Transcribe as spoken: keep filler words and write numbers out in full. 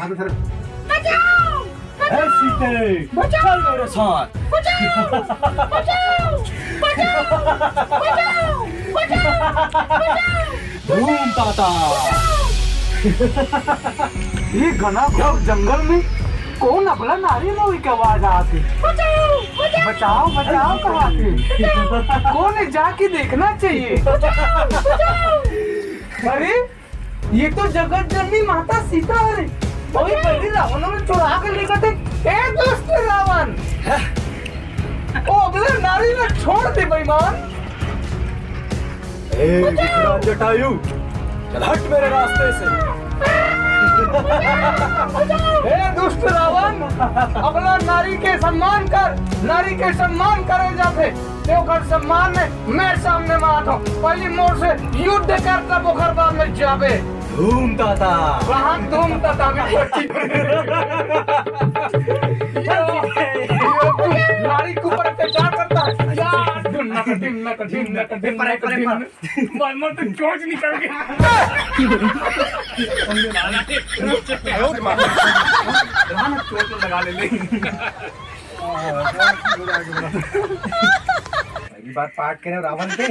बचाओ! ए सीते, बचाओ! चल मेरे साथ। बचाओ! बचाओ! बचाओ! बचाओ! बचाओ! धूम ताता। ये घना घोर जंगल में कौन अबला नारी नोई के आवाज आती? बचाओ! बचाओ! बचाओ, बचाओ कहा थे? कौन है, जाके देखना चाहिए। बचाओ! बचाओ! अरे, ये तो जगत जननी माता सीता हरे। ओए बहिनी, रावण ने चुरा के लेकर थे। ए दुष्ट रावण, ओ अबला नारी ने छोड़ दे बेईमान। ए विकराल जटायु, चल हट मेरे रास्ते से। ए दुष्ट रावण, अबला नारी के सम्मान कर, नारी के सम्मान करे जाथे। ते ओकर सम्मान में मैं सामने में आथों। पहली मोर से युद्ध कर, तब ओकर बाद में जाबे। धूम ताता। वहाँ धूम ताता भी पड़ती। यो, यो, नारी के ऊपर अत्याचार करता है। यार, ढिम नक, ढिम नक, ढिम नक, ढिम नक, ढिम नक। भाई, मैं तो चोंच निकल गया। चोंच लगा ले, ले। पहली बार पार्ट करे रावण के।